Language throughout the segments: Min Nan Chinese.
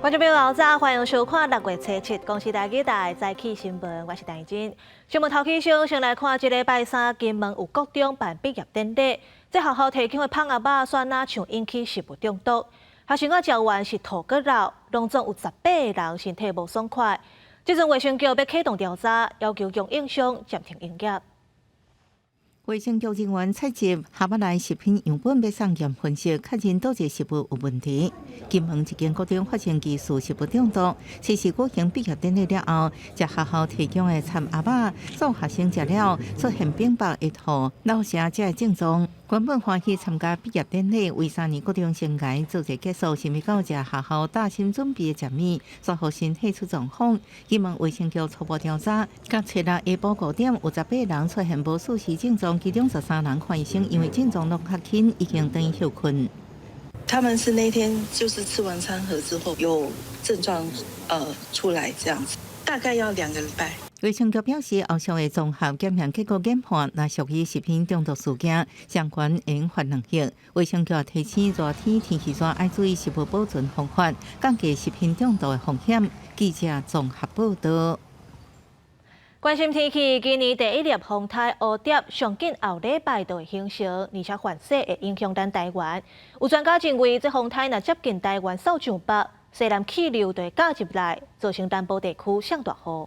觀眾朋友早，歡迎收看六月初七公視台語台早起新聞，我是陳真。新聞頭起先，先來看這禮拜三金門有國中辦畢業典禮，這學校提供的麭仔肉，煞若像引起食物中毒，學生仔食完是吐閣流，攏總有18個人身體無爽快。這陣衛生局欲啟動調查，要求供應商暫停營業。衛生局人員採集盒仔內食品樣本，欲送驗分析，確認佗一个食物有問題。金門一間國中發生疑似食物中毒，此時舉行畢業典禮了後，食學校提供的蠶鴨仔，做學生食了出現反腹、會吐、落聲這个症狀。原本歡喜參加畢業典禮，為三年國中生涯做一個結束，想欲到食學校大心準備的食物，煞予身體出狀況。金門衛生局初步調查，佮初六下晡5點有18人出現無舒適症狀，其中13人看醫生，因為症狀攏較輕，已經轉去歇睏。他們是那天就是吃完餐盒之後有症狀，出來這樣子，大概要2個禮拜。衛生局表示，後續會綜合檢驗結果研判，若屬於食品中毒事件，相關應罰兩項。衛生局提醒熱天天氣熱，愛注意食物保存方法，降低食品中毒的風險。記者綜合報道。關心天氣，今年第一粒風颱烏蝶上緊後禮拜就會形成，而且反勢會影響咱台灣。有專家認為，這風颱若接近台灣掃上北，西南氣流就會加入來，造成南部地區上大雨。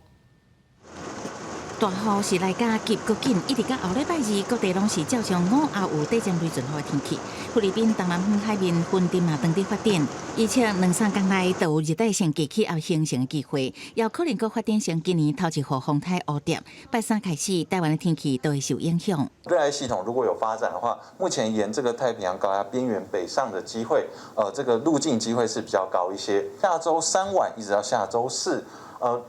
大雨是來甲急閣緊，一直到後禮拜二，各地攏是照常午後有短暫雷陣雨的天氣。菲律賓東南方海面雲頂嘛當佇發展，預測兩三工內就有熱帶性低氣壓形成的機會，也可能閣發展成今年頭一號風颱烏蝶。拜三開始，台灣的天氣都會受影響。熱帶系統如果有發展的話，目前沿這個太平洋高壓邊緣北上的機會，這個路徑機會是比較高一些。下週三晚一直到下週四，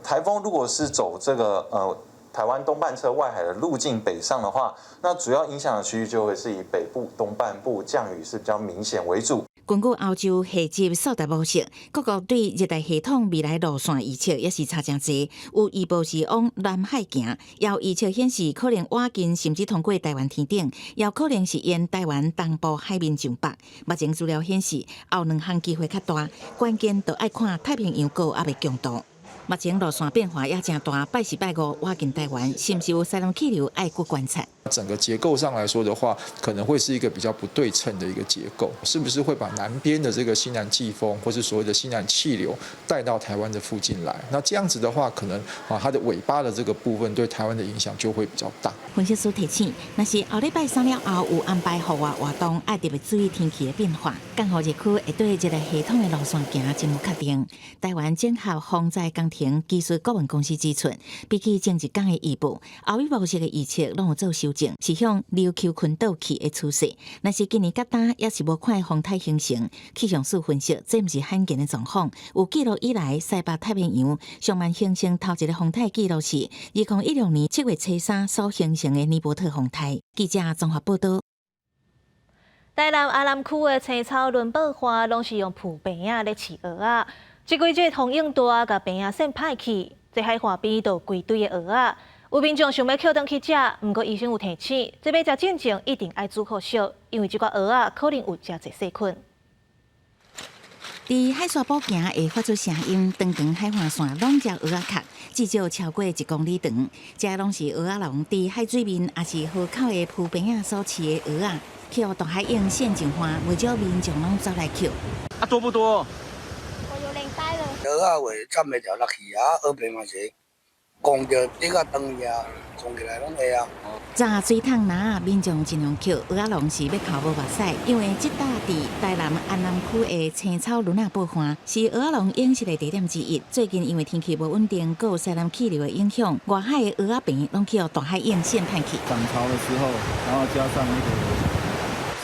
颱風如果是走這個台灣東半側外海的路徑北上的話，那主要影響的區域就會是以北部、東半部降雨是比較明顯為主。根據歐洲夏季數值模式，各國對熱帶系統未來路線預測也是差誠濟。有預報是往南海行，也有預測顯示可能倚近甚至通過台灣天頂，也可能是沿台灣東部海面上北。目前資料顯示，後兩項機會較大，關鍵就愛看太平洋高壓的強度。目前路線變化也誠大，拜四拜五倚近台灣，是毋是有西南氣流愛閣觀察？整個結構上來說的話，可能會是一個比較不對稱的一個結構，是不是會把南邊的這個西南季風，或是所謂的西南氣流帶到台灣的附近來？那這樣子的話，可能啊，它的尾巴的這個部分對台灣的影響就會比較大。分析師提醒，若是後禮拜三了後有安排戶外活動，愛特別注意天氣的變化。降雨熱區會對這個系統的路線行真無確定。台灣整合防災工程技術顧問公司指出，比起前一工的預報，後一模式的預測攏有做修正，是向琉球群島去的趨勢。若是今年佮今猶是無看風颱形成，氣象署分析，這毋是罕見的狀況。有記錄以來，西北太平洋上慢形成頭一个風颱記錄是2016年7月初三所形成的尼伯特風颱。記者綜合報道。台南阿南區的青草崙報岸攏是用浮棚仔咧飼蚵仔，這幾日風湧大，共棚仔扇歹去，這海岸邊就規堆的蚵仔。有民眾想欲抾轉去食，毋過醫生有提醒，這欲食進前一定愛煮好熟，因為這寡蚵仔可能有誠濟細菌。佇海沙埔行會發出聲音，長長海岸線攏是蚵仔殼，至少超過1公里長。這攏是蚵仔農佇海水面，抑是河口的浮棚仔所飼的蚵仔，予大海湧扇上岸，袂少民眾攏走來抾。啊，多不多？我有2袋了。蚵仔話斬袂著落去啊，蚵棚嘛是摃著底較長去啊，摃起來攏會啊。紮水桶籃，民眾盡量抾，蚵仔農是欲哭無目屎，因為這搭佇台南安南區的青草崙仔報岸是蚵仔農養殖的地點之一。最近因為天氣無穩定，閣有西南氣流的影響，外海的蚵仔棚攏予大海湧扇歹去。漲潮的時候，然後加上那個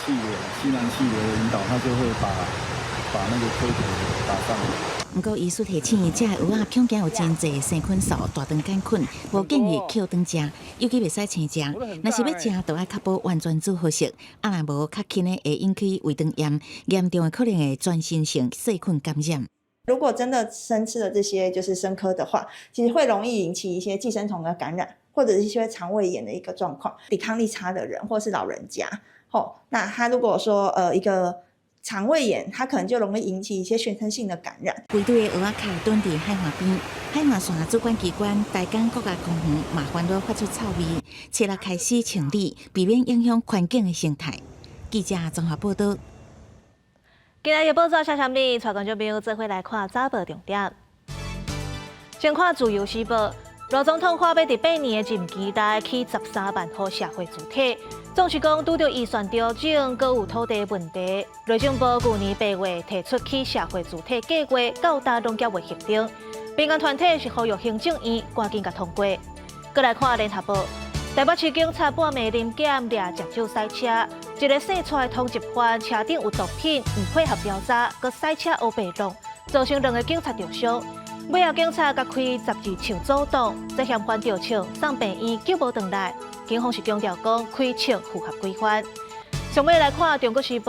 氣流，西南氣流的引導，它就會把那個殼給打上來。毋過醫師提醒，這蚵仔恐驚有真濟生菌素、大腸桿菌，無建議抾轉食，尤其袂使生食。若是欲食，就愛確保完全煮好熟，啊若無較輕的會引起胃腸炎，嚴重的可能會全身性細菌感染。如果真的生吃了這些就是生蚵的話，其實會容易引起一些寄生蟲的感染，或者是一些腸胃炎的一個狀況。抵抗力差的人，或是老人家，吼，那他如果說一個腸胃炎，它可能就容易引起一些全身性的感染。規堆的蚵仔殼蹲佇海岸邊，海岸線主管機關台江國家公園嘛煩惱發出臭味，初六開始清理，避免影響環境的生態。記者綜合報道。今仔日報紙寫啥物？帶觀眾朋友做伙來看早報重點。先看自由時報，賴總統喊欲佇8年的任期內起13萬戶社會住宅，總是講拄著預算調整，閣有土地問題。內政部舊年8月提出起社會住宅計劃，到今攏猶未核定。民間團體是呼籲行政院趕緊共通過。閣來看聯合報，台北市警察半暝臨檢掠食酒駛車，一个姓蔡的通緝犯車頂有毒品，毋配合調查，閣駛車烏白弄，造成兩个警察著傷。尾仔警察共開十字槍阻擋，這嫌犯著槍送病院救無轉來。警方是強調講開槍符合規範。上尾來看《中國時報》，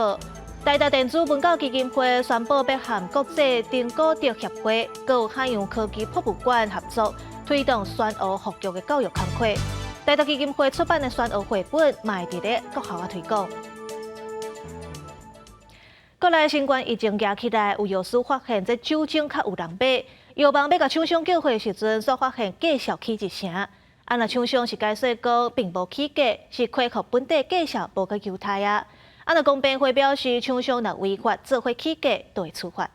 台大電子文教基金會宣布欲和國際丁古德協會、閣有海洋科技博物館合作，推動珊瑚復育的教育工課。台大基金會出版的珊瑚繪本，嘛會佇咧國校仔推廣。國內新冠疫情夯起來，有藥師發現這酒精較有人買，藥房欲共廠商叫貨時陣，煞發現價數起一成。啊，若廠商是解釋講並無起價，是恢復本底價數無去猶太啊。啊，若公平會表示，廠商若違法做伙起價，就會處罰。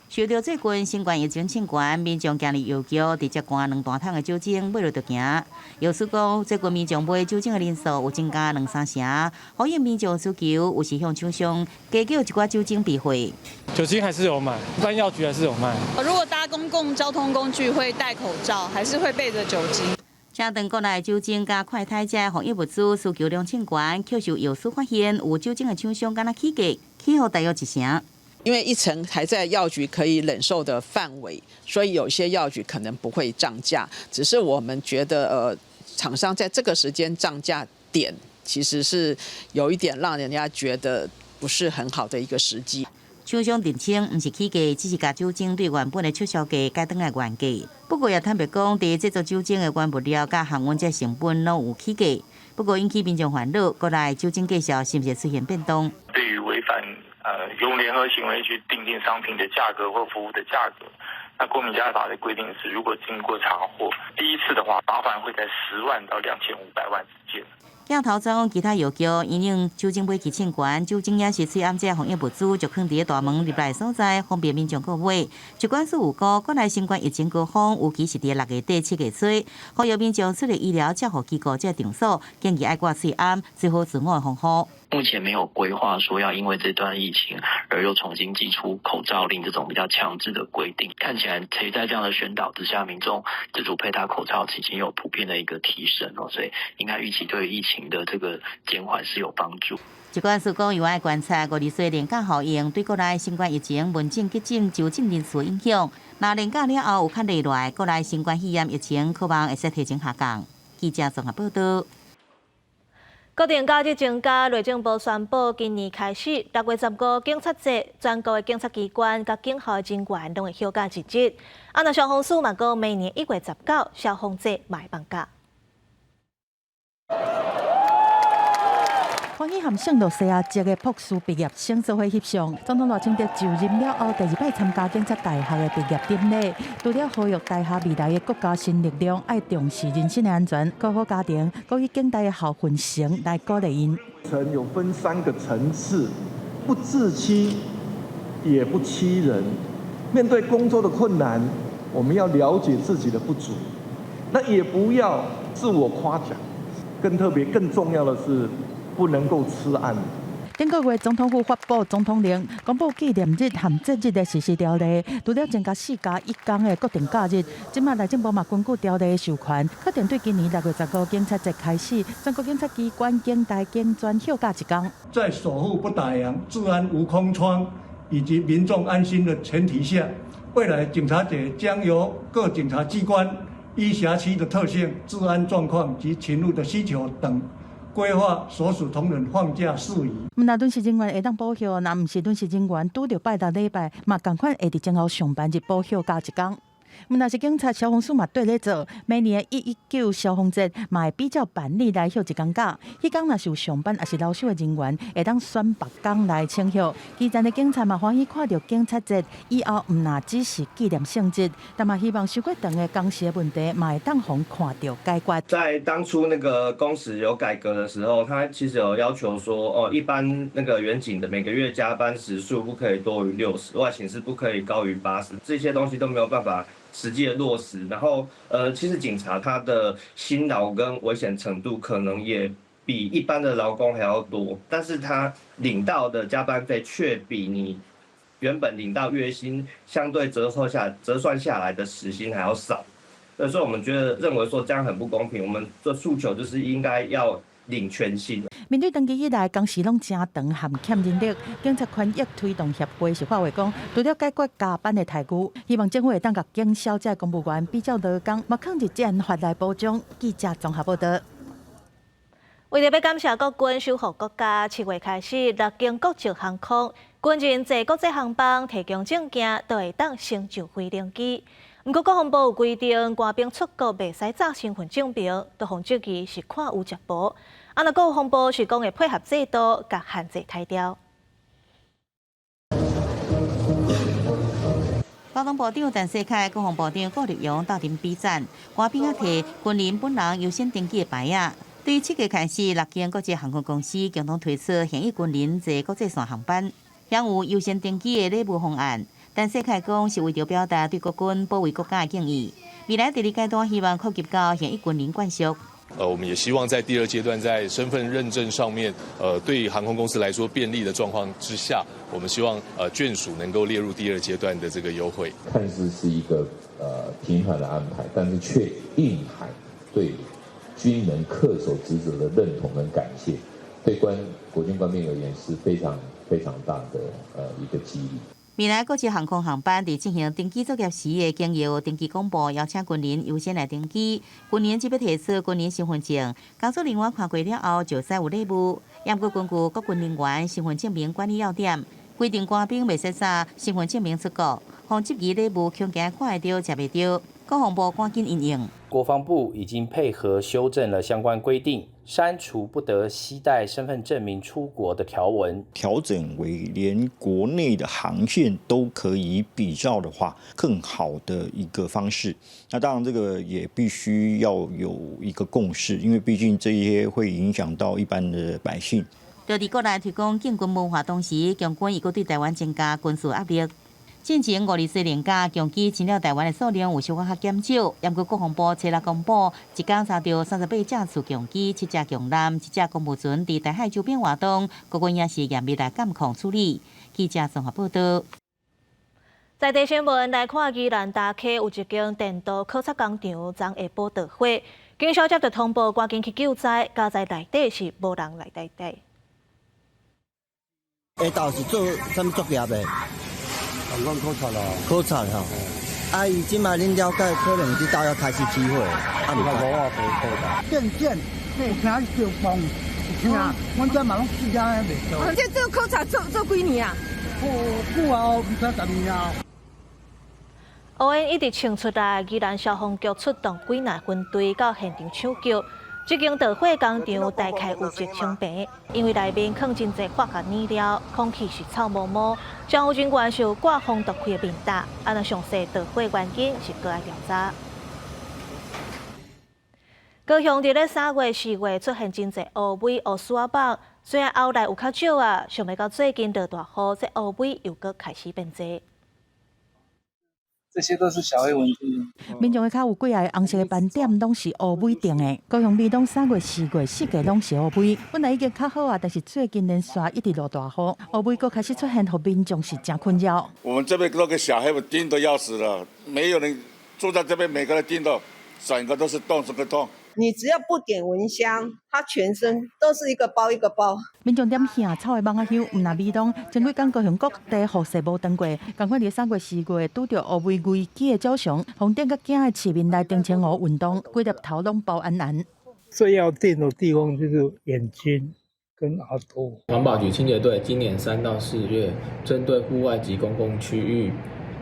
受著最近新冠疫情衝懸，民眾行入藥局直接灌兩大桶的酒精買落就行。藥師講，最近民眾買酒精的人數有增加兩三成，呼應民眾需求，有時向廠商加購一寡酒精備貨。酒精還是有賣，一般藥局還是有賣。如果搭公共交通工具會戴口罩，還是會備著酒精。這頓國內酒精佮快篩這防疫物資需求量衝懸，卻受藥師發現有酒精的廠商敢若起價，起予大約一成。因為一成還在藥局可以忍受的範圍，所以有些藥局可能不會漲價。只是我們覺得，廠商在這個時間漲價點，其實是有一點讓人家覺得不是很好的一個時機。廠商澄清，毋是起價，只是共酒精對原本的促銷價改轉來原價。不過也坦白講，佇製作酒精的原物料佮航運這成本攏有起價。不過引起民眾煩惱，國內酒精價數是毋是出現變動？對於違反用聯合行為去訂定商品的價格或服務的價格，那國民價法的規定是，如果經過查獲，第一次的話，罰款會在10萬到2500萬之間。鏡頭轉往其他藥局，因應酒精買起衝懸，酒精也是喙罨這防疫物資，就囥佇大門入來所在，方便民眾購買。疾管署有估，國內新冠疫情高峰，尤其是佇6月底、7月初，呼籲民眾出入醫療照護機構這場所，建議愛掛喙罨，做好自我防護。目前沒有規劃說要因為這段疫情而又重新祭出口罩令這種比較強制的規定。看起來，其實在這樣的宣導之下，民眾自主佩戴口罩已經有普遍的一個提升哦，所以應該預期對疫情的這個減緩是有幫助。疾管署講，猶愛觀察五日歲連假效應對國內新冠疫情門診急診就診人數影響。若連假了後有較熱來，國內新冠肺炎疫情可望會使提前下降。記者綜合報道。國定假日增加，內政部宣布，今年開始6月15警察節，全國的警察機關佮警校人員攏會休假一日。啊，若消防署嘛講，明年1月19消防節嘛會放假。歡喜和聖露西亞籍的博士畢業生做伙翕相。總統賴清德就任了後，第二擺參加警察大學的畢業典禮，除了呼籲大學未來的國家新力量愛重視人身的安全，顧好家庭，閣以警大的校訓誠來鼓勵𪜶。誠有分三個層次，不自欺，也不欺人。面對工作的困難，我們要了解自己的不足，那也不要自我誇獎。更特別、更重要的是，不能夠吃案。頂個月總統府發布總統令，公布紀念日和節日的實施條例。除了增加4加1工的國定假日，這馬內政部嘛根據條例的授權，確定對今年6月15警察節開始，全國警察機關警大警專休假一工。在守護不打烊、治安無空窗以及民眾安心的前提下，未來警察節將由各警察機關依轄區的特性、治安狀況及勤務的需求等，規劃所屬同仁放假事宜。毋但臨時人員會當補休，若毋是臨時人員，拄著拜六禮拜，嘛仝款會佇前後上班日補休假一工。毋但是警察，消防署嘛綴咧做，每年119消防節嘛會比照辦理來休一工假。彼工若是有上班抑是留守的人員，會當選別工來請休。基層的警察嘛歡喜看著警察節以後，毋但只是紀念性質，但嘛希望傷過長的工時的問題嘛會當予看著解決。在當初那個工時有改革的時候，他其實有要求說，哦，一般那個員警的每個月加班時數不可以多於60，外勤是不可以高於80，這些東西都沒有辦法實際的落實。然後，其實警察他的辛勞跟危險程度可能也比一般的勞工還要多，但是他領到的加班費卻比你原本領到月薪相對折扣下折算下來的時薪還要少。所以說，我們覺得認為說這樣很不公平。我們的訴求就是應該要領全薪。面對長期以來工時攏誠長含欠人力，警察權益推動協會是發話講，除了解決加班的待遇，希望政府會當共警消這公務員比照勞工，嘛囥佇治安法來保障。記者綜合報道。為著欲感謝國軍守護國家，7月開始，六間國籍航空軍人坐國際航班提供證件，都會當先上飛行機。毋過國防部有規定，官兵出國袂使紮身份證明，都予質疑是看有食無。啊，若國防部是講會配合制度，共限制刣掉。交通部長陳世凱、國防部長顧立雄鬥陣比讚，官兵仔提軍人本人優先登機的牌仔。對7月開始，六間國際航空公司共同推出現役軍人坐國際線航班，享有優先登機的禮遇方案。陳世凱講是為著表達對國軍保衛國家的敬意。未來第二階段希望擴及到現役軍人眷屬。我們也希望在第二階段在身份認證上面，對航空公司來說便利的狀況之下，我們希望眷屬能夠列入第二階段的這個優惠。看似是一個平緩的安排，但是卻蘊含對軍人恪守職責的認同跟感謝，對國軍官兵而言是非常非常大的一個激勵。未來國際航空航班佇進行登機作業時，會經由登機廣播邀請軍人優先來登機。軍人只欲提出軍人身份證，工作人員看過了後就使有禮遇。毋過根據國軍人員身份證明管理要點規定，官兵袂使紮身份證明出國，予質疑禮遇恐驚看會著食袂著。國防部趕緊因應。國防部已經配合修正了相關規定，刪除不得攜帶身份證明出國的條文，調整為連國內的航線都可以比照的話，更好的一個方式。那當然，這個也必須要有一個共識，因為畢竟這些會影響到一般的百姓。就佇國內推廣敬軍文化同時，共軍亦閣對台灣增加軍事壓力。進前5·24連假，共機侵擾台灣的數量有小可較減少。毋過國防部初六公布，一工查著38架次共機、7隻共艦、7隻公務船佇台海周邊活動，國軍也是嚴密來監控處理。記者綜合報道。在地新聞來看，宜蘭大溪有一間電鍍考察工廠，昨下晡著火，警消接到通報，趕緊去救災，佳哉內底是無人來內底。下晝是做啥物作業的？講考察啦，考察吼。啊，伊這擺恁了解，可能這兜猶開始起火，啊，毋知。我無考察。電線，有聽燒崩，有聽，阮這嘛攏死啊，袂做。這做考察做做幾年啊？久啊，毋知10年啊。烏煙一直衝出來，宜蘭消防局出動幾若分隊到現場搶救。這間著火工廠大概有1000坪，因為內面囥真濟化學染料，空氣是臭毛毛。消防人員是有掛防毒氣的面罩，啊，若詳細著火原因是閣愛調查。高雄佇咧3月、4月出現真濟烏尾、烏絲仔蠓，雖然後來有較少啊，想袂到最近落大雨，這烏尾又閣開始變濟。這些都是小黑蚊叮的。民眾的跤有幾个紅色的斑點，攏是烏尾叮的。高雄美濃3月、4月四季攏是烏尾，本來已經較好啊，但是最近連續一直落大雨，烏尾閣開始出現，予民眾是誠困擾。我們這邊那個小黑蚊叮得要死了，沒有人住在這邊，每個人叮到整個都是洞，這個洞。你只要不點蚊香，它全身都是一個包一個包。民眾點香草的網仔香，毋但美濃，前幾工高雄各地雨勢無斷過，仝款佇3月、4月拄著烏尾危機的早上，予電甲驚的市民來澄清湖運動，規粒頭攏包絚絚。最要電的地方就是眼睛跟耳朵。環保局清潔隊今年3到4月，針對戶外及公共區域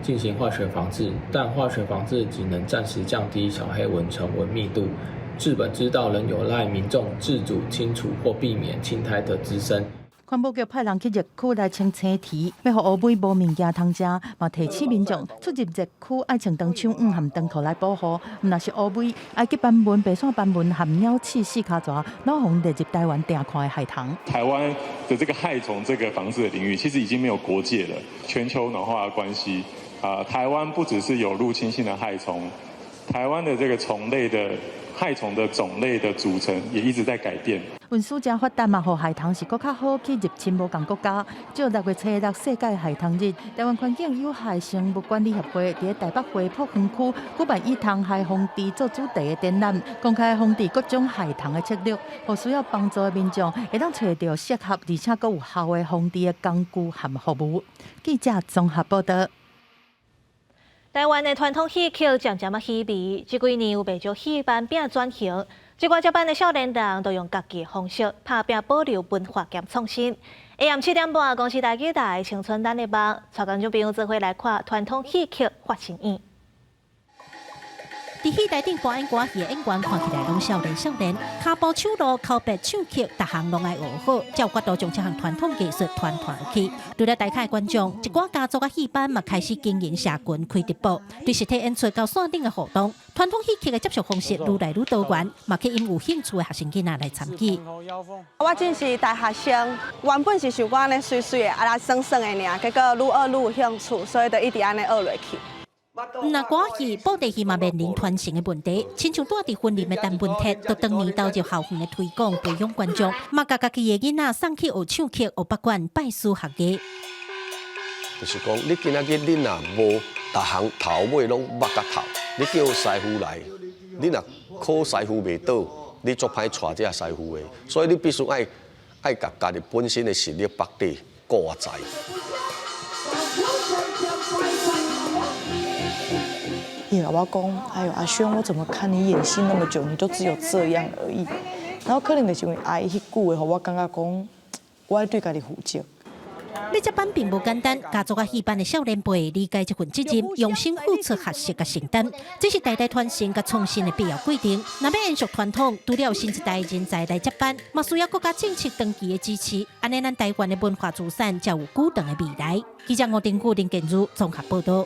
進行化學防治，但化學防治僅能暫時降低小黑蚊成蚊密度，治本之道仍有賴民眾自主清除或避免青苔的滋生。環保局派人去熱區來清青苔，欲予烏尾無物件通食，嘛提醒民眾出入熱區愛穿長手襪和長褲來保護。毋但是烏尾，埃及斑蚊、白線斑蚊和鳥刺四跤蛇，攏予列入台灣定看的害蟲。台灣的這個害蟲這個防治的領域，其實已經沒有國界了。全球暖化的關係，啊，台灣不只是有入侵性的害蟲，台灣的這個蟲類的害蟲的種類的組成也一直在改變。運輸誠發達嘛，予害蟲是閣較好去入侵無仝國家。照6月初六世界害蟲日，台灣環境有害生物管理協會佇台北花博園區舉辦以蟲害防治做主題的展覽，公開防治各種害蟲的策略，予需要幫助的民眾會當揣著適合而且閣有效的防治的工具和服務。記者綜合報道。台灣的傳統戲曲漸漸仔稀微，這幾年有袂少戲班變轉型，這寡接班的少年人都用家己的方式拍拚保留文化兼創新。下暗7點半，公視台語台青春咱的夢，帶觀眾朋友做伙來看傳統戲曲發新意。佇戲台頂表演歌戲的演員看起來攏少年少年，跤步手路、口白唱曲，逐項攏愛學好，才有法度將這項傳統藝術傳傳落去。除了台下的觀眾，一寡家族佮戲班嘛開始經營社群開直播，對實體演出到線頂的互動，傳統戲曲的接觸方式愈來愈多元，嘛吸引有興趣的學生囡仔來參與。我真是大學生，原本是想講按呢媠媠的，啊來耍耍的爾，結果愈學愈有興趣，所以就一直按呢學落去。毋但歌戲、布袋戲嘛面臨傳承的問題，親像蹛佇雲林的陳文鐵，就當年投入校園的推廣，培養觀眾，嘛共家己的囡仔送去學唱曲、學北管、拜師學藝。就是講，你今仔日你若無逐項頭尾攏捌甲透，你叫師傅來，你若考師傅袂倒，你足歹帶這師傅的，所以你必須愛共家己本身的實力縛底顧在。伊共我講，哎呦，阿兄，我怎麼看你演戲那麼久，你都只有這樣而已。然後可能就是因為阿姨彼句話，予我感覺講，我愛對家己負責。欲接班並無簡單，家族佮戲班的少年輩理解這份責任，用心付出學習佮承擔，這是代代傳承佮創新的必要過程。若欲延續傳統，除了新一代人才來接班，嘛需要國家政策長期的支持，按呢咱台灣的文化資產才有久長的未來。記者吳丁富林建如綜合報道。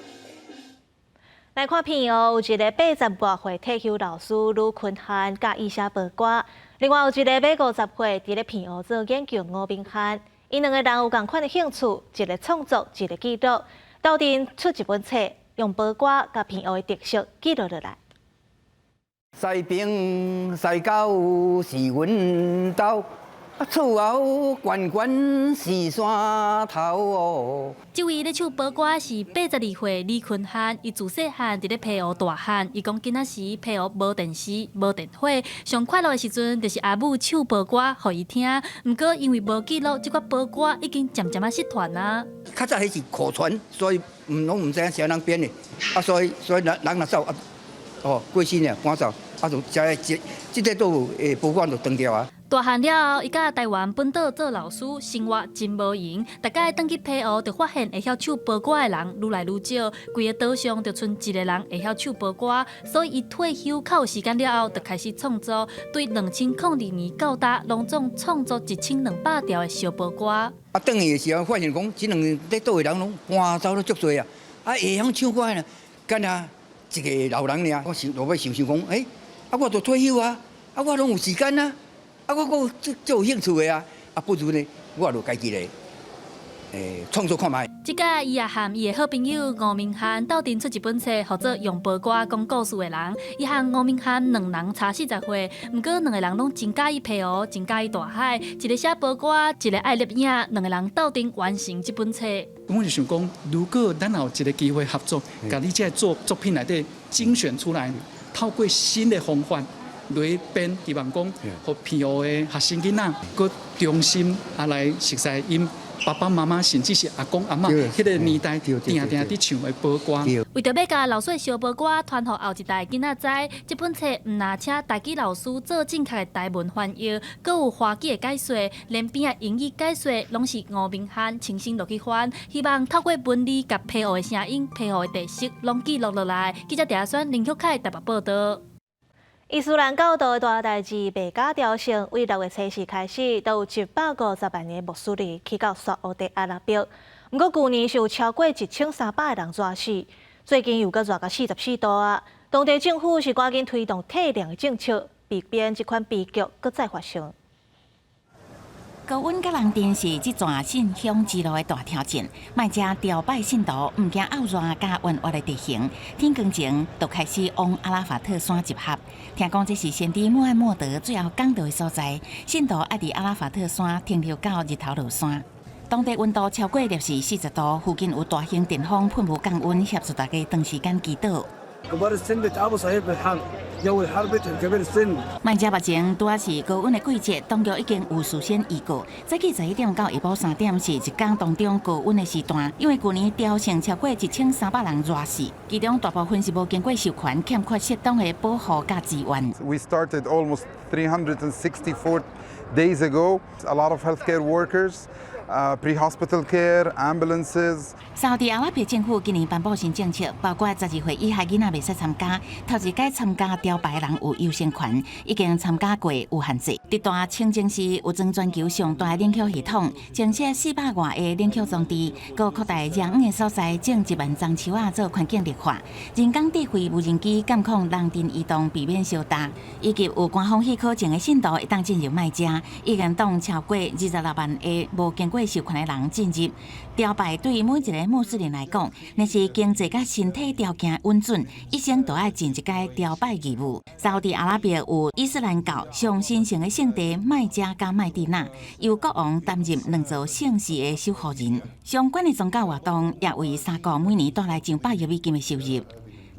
來看澎湖，有一个80外歲退休老師呂坤漢佮意寫報歌，另外有一个欲50歲佇咧澎湖做研究吳明漢，𪜶兩个人有仝款的興趣，一个創作，一个記錄，鬥陣出一本冊，用報歌共澎湖的特色記錄落來。西平西溝是阮兜。啊，厝後懸懸是山頭哦。這位咧唱報歌是82歲李坤漢，伊自細漢佇咧澎湖大漢。伊講囡仔時澎湖無電視、無電話，上快樂的時陣就是阿母唱報歌予伊聽。毋過因為無記錄，這寡報歌已經漸漸仔失傳啊。較早彼是口傳，所以毋攏毋知影啥人編的，啊，所以人人若走啊，哦，過身了，趕走，啊，就這這這个都有會報館就斷掉啊。大漢了後，伊佮台灣本島做老師，生活真無閒。逐擺轉去澎湖，就發現會曉唱報歌的人愈來愈少，規个島上就賰一个人會曉唱報歌，所以伊退休較有時間了後，就開始創作。對2002年到今，攏總創作1200條的燒報歌。啊，轉去的時候發現講，這兩咧島的人攏搬走了足濟啊，啊，會曉唱歌的，敢若一个老人爾。我想落尾想想講，欸，啊，我都退休啊，啊，我攏有時間啊。啊，我閣足足有興趣的啊！啊，不如呢，我就家己來，創作看覓。這擺伊也和伊的好朋友吳明漢鬥陣出一本冊，號做用報歌講故事的人。伊和吳明漢兩人差40歲，毋過兩个人攏真佮意澎湖，真佮意大海。一个寫報歌，一个愛攝影，兩个人鬥陣完成這本冊。我就想講，如果咱有一个機會合作，共你這个作作品內底精選出來，透過新的方法。來編，希望講，予澎湖的學生囡仔，閣重新啊來熟悉𪜶 爸爸媽媽甚至是阿公阿嬤彼个年代，定定佇唱的褒歌。為著欲共老師相報歌傳予後一代囡仔知，這本冊毋但請台語老師做正確的台文翻譯，閣有華語的解說，連邊仔英語解說攏是吳明翰親身落去翻，希望透過文字佮皮湖的聲音、皮湖的特色攏記錄落來。記者鄭選林旭凱台北報導。伊斯蘭教徒的大代誌麥加朝聖，為6月24開始，都有150萬个穆斯林去到沙烏地阿拉伯。毋過舊年是有超過1300个人熱死，最近又閣熱到44度啊！當地政府是趕緊推動退涼的政策，避免這款悲劇閣再發生。高溫佮人潮是這段信仰之路的大挑戰。麥加朝拜信徒毋驚漚熱佮彎彎的地形，天光前就開始往阿拉法特山集合。聽講這是先知穆罕默德最後講道的所在，信徒愛佇阿拉法特山停留到日頭落山。當地溫度超過攝氏40度，附近有大型電風噴霧降溫，協助大家長時間祈禱。麥加目前拄仔是高溫的季節，當局已經有事先預告，早起11點到下晡3點是一天當中高溫的時段。因為舊年朝聖超過1300人熱死，其中大部分是無經過授權，欠缺適當的保護佮資源。 We started almost 364 days ago. A lot of healthcare workers. Pre-hospital care, ambulances. 沙烏地阿拉伯政府今年頒布新政策，包括12歲以下囡仔袂使參加，頭一擺參加朝拜的人有優先權，已經參加過有限制。佇大清真寺有裝全球上大的冷氣系統，增設400外个冷氣裝置，閣擴大熱遠的所在種1萬欉樹仔做環境綠化。人工智慧無人機監控人陣移動，避免相踏，以及有官方許可證的信徒會當進入麥加，已經擋超過26萬个無經過授權的人進入。朝拜對每一个穆斯林來講，若是經濟佮身體條件允准，一生都愛盡一擺朝拜義務。沙烏地阿拉伯有伊斯蘭教上神聖的聖地麥加佮麥地那，由國王擔任兩座聖寺的守護人。相關的宗教活動也為沙國每年帶來上百億美金的收入。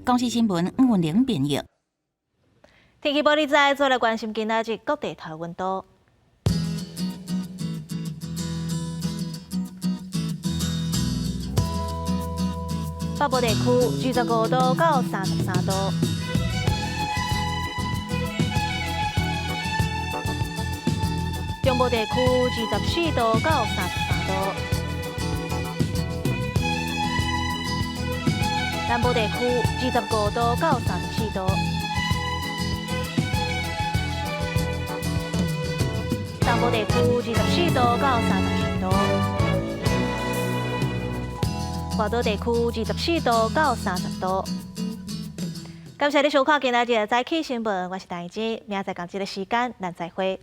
公視新聞吳文玲編譯。天氣報你知，做來關心今仔日各地頭溫度。北部地區25度到33度，中部地區24度到33度，南部地區25度到34度，東部地區24度到32度。外島地區24度到30度。感謝你收看今仔日的早起新聞，我是陳怡之，明仔載仝這个時間，咱再會。